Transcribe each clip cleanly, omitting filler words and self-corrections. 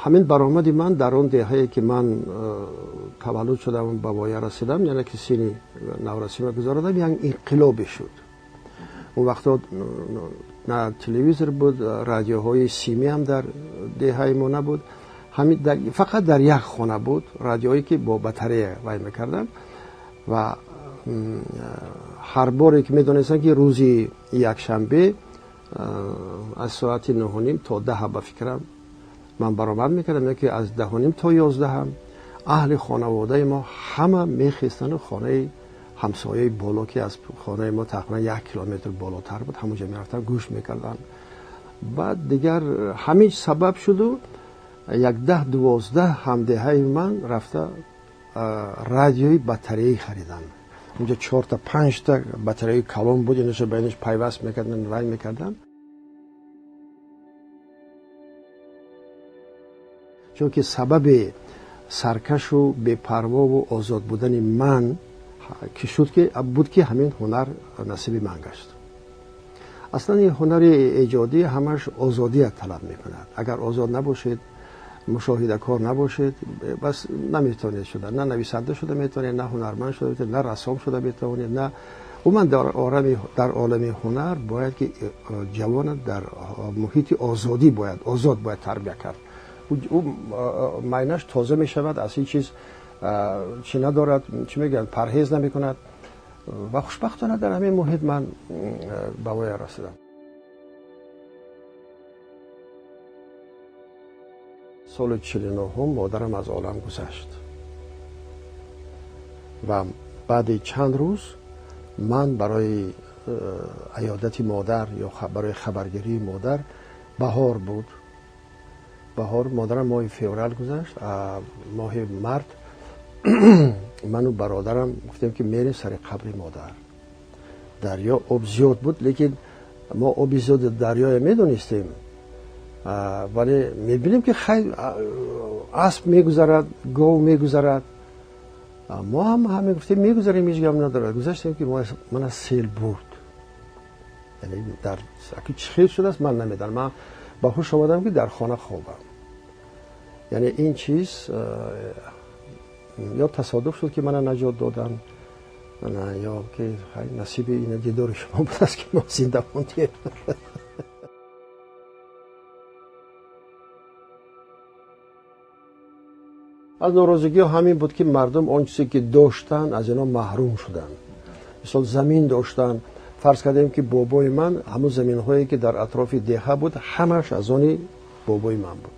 Ҳамин баромади ман дар он деҳае, ки ман таваллуд шудам, ба воя расидам, яъне ки синни наврасима гузаронидам, як инқилобе шуд. Он вақтҳо на телевизор буд, радиоҳои симӣ ҳам дар деҳаи мо набуд. Фақат дар як хона буд радиое, ки бо батарея вай мекарданд. Ва ҳар боре ки медонистанд, ки рӯзи якшанбе аз соати 9:30 то 10, ба фикрам, ман баромад мекардам, ё ки аз 10:30 то 11, аҳли хонаводаи мо ҳама мехестану хонаи ҳамсояи боло, ки аз хонаи мо тақрибан 1 километр болотар буд, ҳамонҷо мерафтанд, гӯш мекарданд. Баъд дигар ҳамин сабаб шуду як 10-12 ҳамдеҳаи ман рафта радиои батареӣ хариданд. Унҷо чорта, панҷта батареяи калон буд, иноша ба инаш пайваст мекарданд, вай мекарданд. Чунки сабаби саркашу бепарвову озод будани ман ки шуд, ки буд, ки ҳамин ҳунар насиби ман гашт. Аслан ин ҳунари эҷодӣ ҳамаш озодият талаб мекунад. Агар озод набошед, мушоҳидакор набошед, бас наметавонед шуда, на нависанда шуда метавонед, на ҳунарманд шуда метавонед, на рассом шуда метавонед, на умуман дар олами ҳунар. Бояд ки ҷавона дар муҳити озодӣ бояд, озод бояд тарбия кард. Ӯ майнаш тоза мешавад, аз ҳеҷ чиз чӣ надорад, чӣ мегӯянд, парҳез намекунад. Ва хушбахтона дар ҳамин муҳит ман ба воя расидам. Соли 49-ум модарам аз олам гузашт ва баъди чанд рӯз ман барои аёдати модар ё барои хабаргирии модар, баҳор буд, баҳор, модарам моҳи феврал гузашт, моҳи март ману бародарам гуфтем, ки мерем сари қабри модар. Дарё об зиёд буд, лекин мо оби зиёди дарёя медонистем, вале мебинем, ки хай, асп мегузарад, гов мегузарад. Мо ҳам ҳаме гуфтем, мегузарем, ҳеҷ гап надорад. Гузаштем, ки мана сел бурд. Яъне дар чӣ хел шудааст, ман намедонам. Ман ба ҳуш омадам, ки дар хона хобам. Яъне ин чиз ё тасодуф шуд, ки мана наҷот доданд, ё ки насиби ин дидори шумо будааст, ки мо зинда мондем. Аз норозигиҳо ҳамин буд, ки мардум он чизе ки доштанд, аз ино маҳрум шуданд. Мисол, замин доштанд. Фарз кардем, ки бобои ман ҳамун заминҳое, ки дар атрофи деҳа буд, ҳамаш аз они бобои ман буд.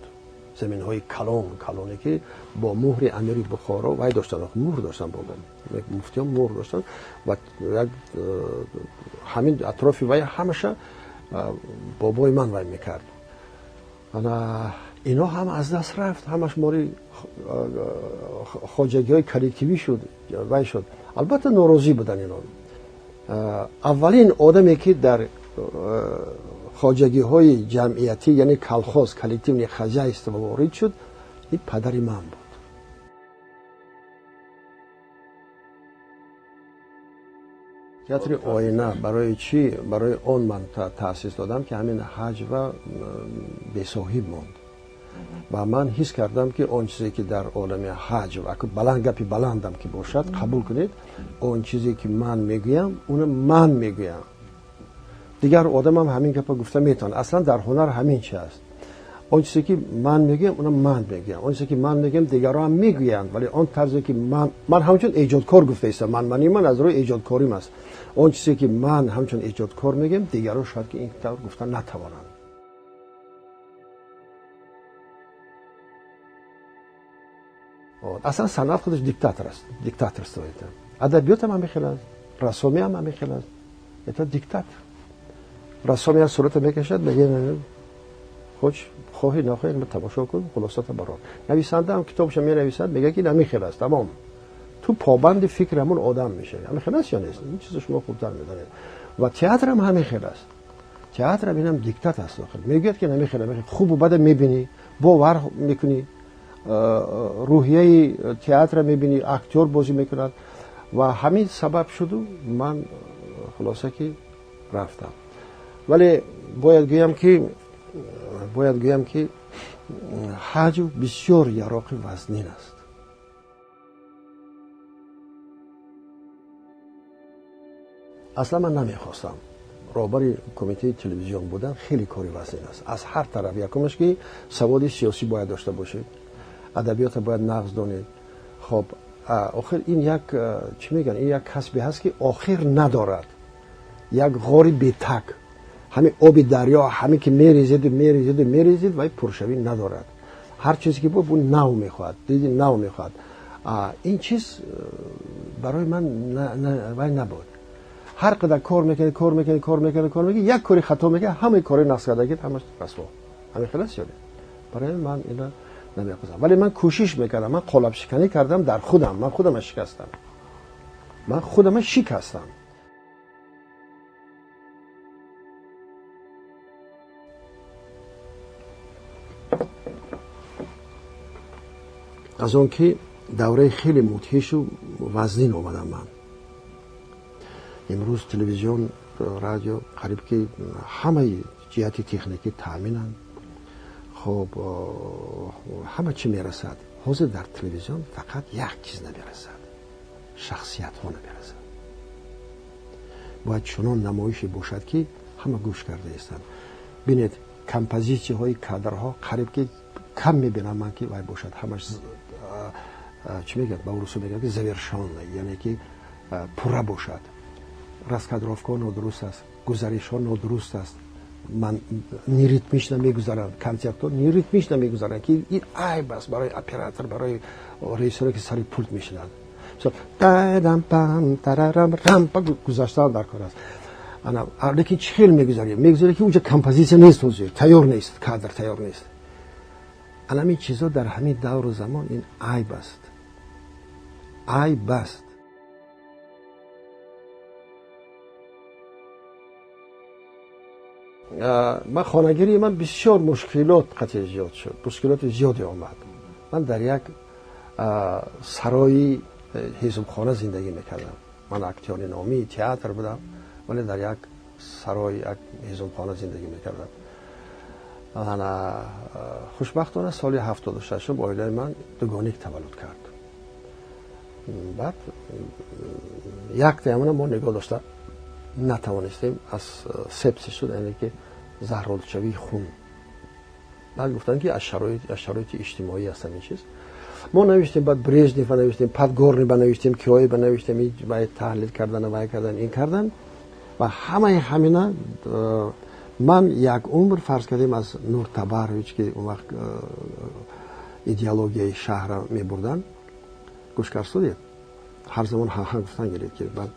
Заминҳои калон калоне, ки бо муҳри амири Бухоро вай доштанд, муҳр доштанд, бобо муфтиён муҳр доштанд. Ва як ҳамин атрофи вай ҳамаша бобои ман вай мекард. Ана ино ҳам аз даст рафт, ҳамаш моли хоҷагиҳои коллективӣ шуд, вай шуд. Албатта, норозӣ буданд ино. Аввалин одаме, ки дар хоҷагиҳои ҷамъиятӣ, яъне колхоз, коллективное хозяйство ворид шуд, ин падари ман буд. Театри «Оина» барои чӣ? Барои он ман таъсис додам, ки ҳамин ҳаҷва бесоҳиб монд ва ман ҳис кардам, ки он чизе, ки дар олами ҳаҷв, баланд, гапи баландам ки бошад, қабул кунед, он чизе, ки ман мегӯям, уна ман мегӯям, дигар одамам ҳамин гапа гуфта метавонад. Аслан дар ҳунар ҳамин чи аст: он чизе, ки ман мегӯям, уна ман мегӯям, он чизе, ки ман мегӯям, дигарон мегӯянд, вале он тарзе, ки ман ҳамчун эҷодкор гуфта истам, ман ман аз рӯи эҷодкорим аст, он чизе, ки ман ҳамчун эҷодкор мегӯям, дигарон шояд ки ин тавр гуфта натавонанд. Аслан санъат худаш диктатор аст, диктаторство. Это адабиётам ҳамин хел аст, рассомӣ ҳам ҳамин хел аст, это диктат. Рассом як сурата мекашад, мегӯяд: хоч хоҳӣ, нахоҳӣ, тамошо кун, хулосата барор. Нависанда ҳам китобаша менависад, мегӯяд, ки ин ҳамин хел аст, тамом. Ту побанди фикри ҳамон одам мешавӣ. Ҳамин хел аст ё нест? Ин чизо шумо хубтар медонед. Ва театрам ҳамин хел аст. Театрам инам диктат аст. Охир мегӯяд, ки ҳамин хел хубу бада мебинӣ, бовар мекунӣ, рӯҳияи театра мебинӣ, актёр бозӣ мекунад. Ва ҳамин сабаб шуду ман хулоса ки рафтам. Вале бояд гӯям, ки Ҳаҷв бисёр яроқи вазнин аст. Аслан ман намехостам. Роҳбари кумитаи телевизион будан хеле кори вазнин аст. Аз ҳар тараф якумаш ки саводи сиёсӣ бояд дошта бошед, адабиётро бояд нағз донед. Хоб, охир ин як чӣ мегӯянд, ин як касбе ҳаст ки охир надорад. Як ғори бетак. Ҳамин оби дарё ҳамин ки мерезеду мерезеду мерезед, вай пуршавӣ надорад. Ҳар чизе ки буд, нав мехоҳад, диди нав мехоҳад. Ин чиз барои ман вай набуд. Ҳар қадар кор мекунед, кор мекунед, кор мекунед, кор мекунед, як кори хато мекунед, ҳамаи кори нақс кардагит ҳамаш расво. Ҳамин хел аст ё не? Барои ман ина намехостам. Вале ман кӯшиш мекардам, ман қолабшиканӣ кардам дар худам, ман худама шикастам. Ман худама шикастам. Аз он ки давраи хеле мудҳишу вазнин омадам ман. Имрӯз телевизион, радио қариб ки ҳамаи ҷиҳати техникӣ таъминанд. Хоб, ҳама чӣ мерасад. Ҳозир дар телевизион фақат як чиз намерасад, шахсиятҳо намерасад. Бояд чунон намоише бошад, ки ҳама гӯш карда истанд. Бинед, композитсияҳои кадрҳо қариб ки кам мебинам ман ки вай бошад. Ҳамаш чӣ мегӯяд, ба урусу мегӯяд ки завершённый, яъне ки пурра бошад. Раскадровкаҳо нодуруст аст, гузаришҳо нодуруст аст. Ман неритмично мегузаранд, концертҳо неритмично мегузаранд, ки ин айб аст барои оператор, барои режиссёре ки сари пулт мешинад. Мисол, тарам пам тарарам рам па гузаштан дар кор аст. Ана, лекин чӣ хел мегузарем? Мегузарем ки унҷа композитсия нест, ҳозир тайёр нест, кадр тайёр нест. Ана ҳамин чизо дар ҳамин давру замон ин айб аст. Айб аст. Ман хонагирии ман бисёр мушкилот қатъи зиёд шуд, мушкилоти зиёде омад. Ман дар як сарои ҳизбхона зиндагӣ мекардам. Ман актёри номии театр будам, вале дар як сарои як ҳизбхона зиндагӣ мекардам. Ана хушбахтона соли 76 оилаи ман дугоник таваллуд кард. Баъд яктаямона мо нигоҳ дошта натавонистем, аз сепсис шуд, яъне ки заҳролудшавии хун. Баъд гуфтанд ки аз шароити иҷтимоӣ аст ҳамин чиз. Мо навиштем, баъд Брежнева навиштем, Подгорныйба навиштем, Киоева навиштем, вай таҳлил кардан, вай кардан, ин кардан. Ва ҳамаи ҳамина ман як умр фарз кардем аз Нур Табарович, ки он вақт идеологияи шаҳрро мебурданд. Гӯш кард студия? Ҳар замон ҳа гуфтан гиред ки баъд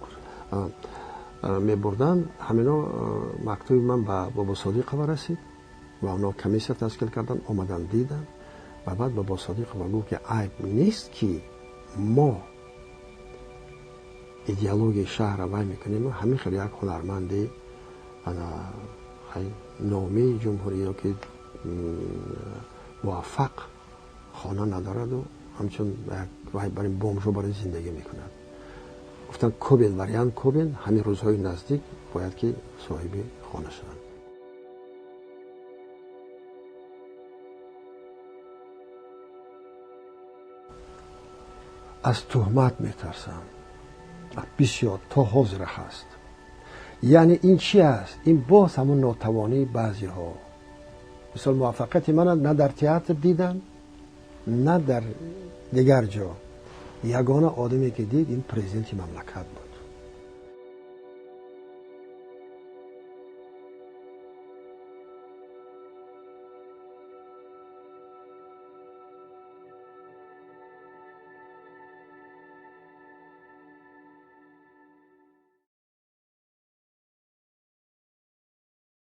мебурданд. Ҳамино мактуби ман ба Бобосодиқова расид ва онҳо комиссия ташкил карданд, омаданд, диданд ва баъд Бобосодиқова гуфт ки айб нест ки мо идеологияи шаҳрро вай мекунем, ҳамин хел як ҳунарманди номии ҷумҳурӣ ё ки муваффақ хона надораду ҳамчун вай барои бомжо барои зиндагӣ мекунад. Гуфтанд кобен, вариант кобен, ҳамин рӯзҳои наздик бояд ки соҳиби хона шаванд. Аз туҳмат метарсам бисёр, то ҳозира ҳаст. Яъне ин чи аст? Ин боз ҳамон нотавонии баъзеҳо. Мисол, муваффақияти мана на дар театр диданд, на дар дигар ҷо. Ягона одаме ки дид, ин президенти мамлакат буд.